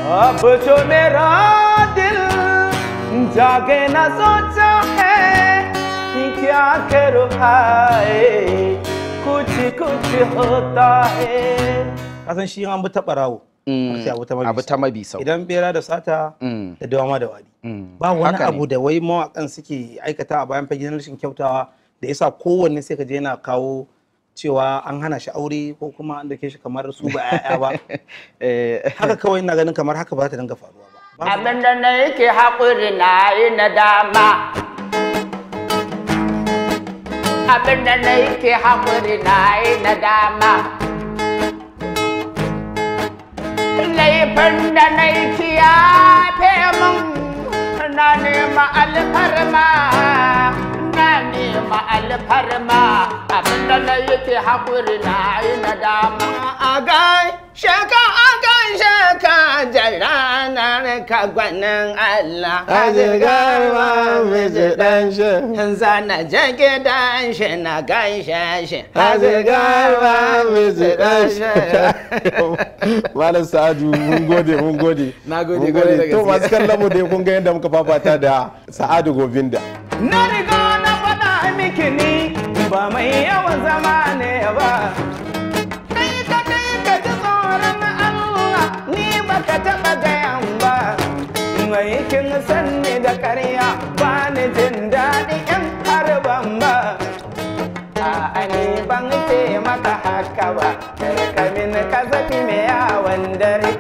अब जो मेरा दिल जागे ना सोचा है क्या करूं, हाय कुछ कुछ होता है. Kasan shi an bi ta barawo, sai abu ta abu ta mabi sau. Idan bera da sata da dawama da wari, ba wani abu da wai mawakan suke aikata a bayan fagen rashin kyautawa da yasa kowanne sai ka je yana kawo cewa an hana shi aure ko kuma an dake shi kamar su ba 'ya'ya ba. Haka kawai ina ganin kamar haka ba ta dinga faruwa ba. Abin da na yake haƙuri na yi nadama. Abin da na yake haƙuri na yi nadama. Laifin da na yi kiyafe mun, na nema alfarma, na nema alfarma. Abin da na yake haƙuri na yi nadama. A gaishe ka, a gaishe ka, jaranar ka gwanin Allah. Ajigarma miji dan shi. Zana je gidan shi na gaishe shi. Ajigarma miji dan shi. Malam Sa'adu, mun gode, mun gode. Na gode, Mun gode da To gaske. masu kallon mu dai, kun ga yadda muka fafata da Sa'adu Govinda. Na riga na faɗa miki, ni ba mai yawan zama ne ba. Kai ka kai ka ji tsoron Allah, ni baka taɓa gayan ba. Mai kin sanni da ƙarya, ba ni jin daɗi in har ban ba. A'a, ni ban ce maka haka ba, kar ka min kazafi mai yawon dare.